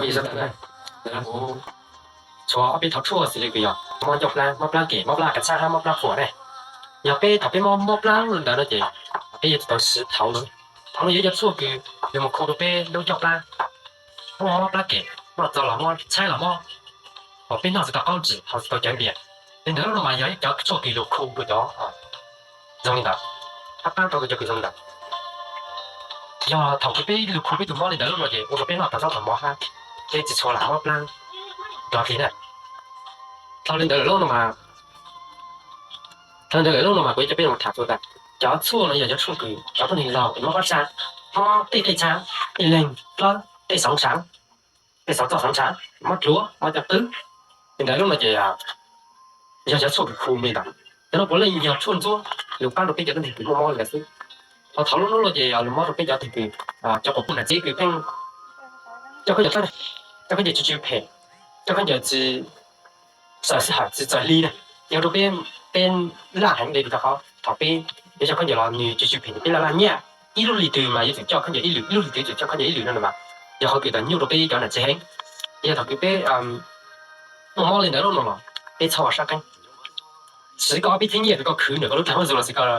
Ib zaj ntawd na, kuv tshuav ob peb thaum tshuaj xws li kws yog mob ncauj plab, mob plab kem, mob plab kav tshab hab mob plab qhuam ne. Yog peb thaum peb mob mob plab ntawd no ces peb yuav tsum tau siv thaum no. Thaum no yuav cov tshuaj kws yuav mus khu rau peb lub ncauj plab, mob mob plab kem, mob txog los mob, tshaib los mob, hos peb noj tsis tau qaub ntsis, haus tsis tau cawv npias. Li ntawd lub no mas yog ib cov tshuaj kws lug khu rau cov zoo li ntawd, hab paab rau cov kws zoo li ntawd. Yog thaum kws peb lug khu peb tug mob li ntawd lub no ces ua rau peb noj tau zaub tau mov hab, peb tsis tshua lam mob plab nrov plig na. Dhau li ntawd lawm lub no mas, dhau li ntawd lawm lub no mas kuv yuav coj peb mus tham txug tas cov tshuaj no yog cov tshuaj kws cov tuab neeg laug es mob qab tsha, mob tej qej tsha, tej leeg plawb, tej xauv ntshav, tej xauv txoj xauv ntshav, mob dluav, mob caj qwb. Li ntawd lub no ces yog cov tshuaj kws khu li ntawd. Cov no puav leej yog tshuaj ntsuab lug paab rau peb cov tuab neeg kws muaj mob li ntawd xwb. Hos thaum lub hnub no ces yog lug mob rau peb cov twg kws, cov quas puj nam tsev kws pheej coj khaub ncaws dlawb, coj khaub ncaws tsis tsw phem, coj khaub ncaws tsis txawm sij hawm tsis txawm hli na, yog rau peb, peb laj heev li rau qhov thaum peb yuav coj khaub ncaws los nws tsis tsw phem ces peb laj laj nyiaj. Ib lub hlis twg mas yuav tsum coj khaub ncaws ib lwm, ib lub hlis twg yuav tsum coj khaub ncaws ib lwm no mas yog qhov kws tau nyuaj rau peb cov nam tsev heev. Yog thaum kws peb muaj mob li ntawd lub no los peb txhob ua sab qeeb. Siv koj ob peb txhiab nyiaj kws koj khwv ntawm koj lub dlaag huab zug los sis koj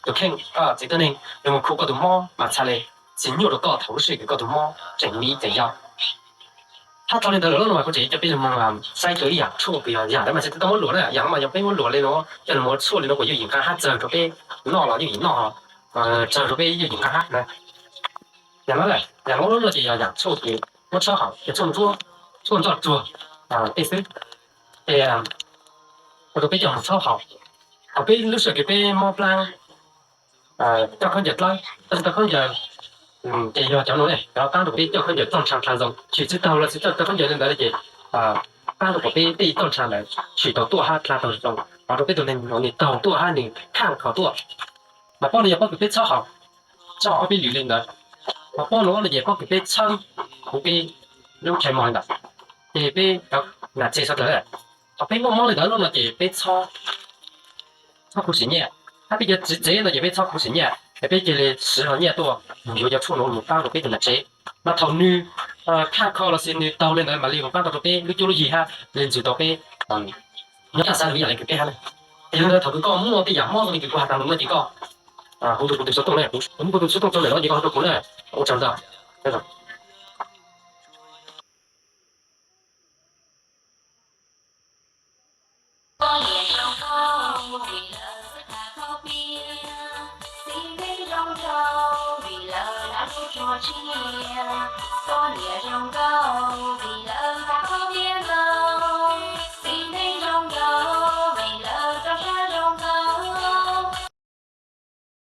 tus kheej, koj txiv tuab neeg lug mus khu koj tus mob mas txhad le tsis nyuaj rau koj thaum lub sij hawm kws koj tus mob tseem miv tseem yau. Hab dhau li ntawd lawm lub no mas kuv tseem coj peb lug mus saib dua ib yaam tshuaj kws yog yaam ntawd mas tsis tau muab luam na, yaam no mas yog peb muab luam li no coj lug mus ua tshuaj li no kuas yooj yim nqaa hab tsawg rau peb noj los yooj yim noj, tsawg rau peb yooj yim nqaa hab na. Yaam no, yaam no lub no ces yog yaam tshuaj kws muab tshawb haum, yog tshuaj ntsuab, tshuaj ntsuab tsuag tej xwb. Ces ua rau peb coj mus tshawb haum. Thaum peb lub sij hawm kws peb mob plab, coj khaub ncaws dlawb, tau khaub ncaws, ces yog cov no ne cov paab rau peb coj khaub ncaws txoj ntsha dlha zoo, tshwm tsis taug los tsis tau khaub ncaws li ntawd li ces paab rau kom peb tej txoj ntsha ntawd tshwm tau tuaj hab dlha tau zoo, ua rau peb tug neeg nws taug tuaj hab nws khaj kho tuaj. Mas pob no yog pob kws peb txhawb haum, txhawb ob peb lwm li ntawd. Mas pob no no ces pob kws peb txhawb huv peb lub tshais mos li ntawd, ces peb cov nam tsev sawv daws, thaum peb muaj mob li ntawd lub no ces peb txhob, txhob khuv sim nyiaj. Hab peb cov txiv tsev no ces peb txhob khuv sim nyiaj, es peb cia li siv hlo nyiaj tuaj mus yuav cov tshuaj no mus paab rau peb tus nam tsev. Mas thaum nws khaj kho los sis nws taug li ntawd mam li mus paab tau rau peb lub cuab lub yig hab li ntsws tau peb nyob tag xav lug ib yaam le kws peb hab na. Yog li ntawd thaum kws koj muaj tej yaam mob zoo li kws kuv has taag lug no ces koj hu tug kuv tug xov tooj na, kuv muab kuv tug xov tooj tso ntawm no ces koj hu rau kuv na. Ua tsaug ntau.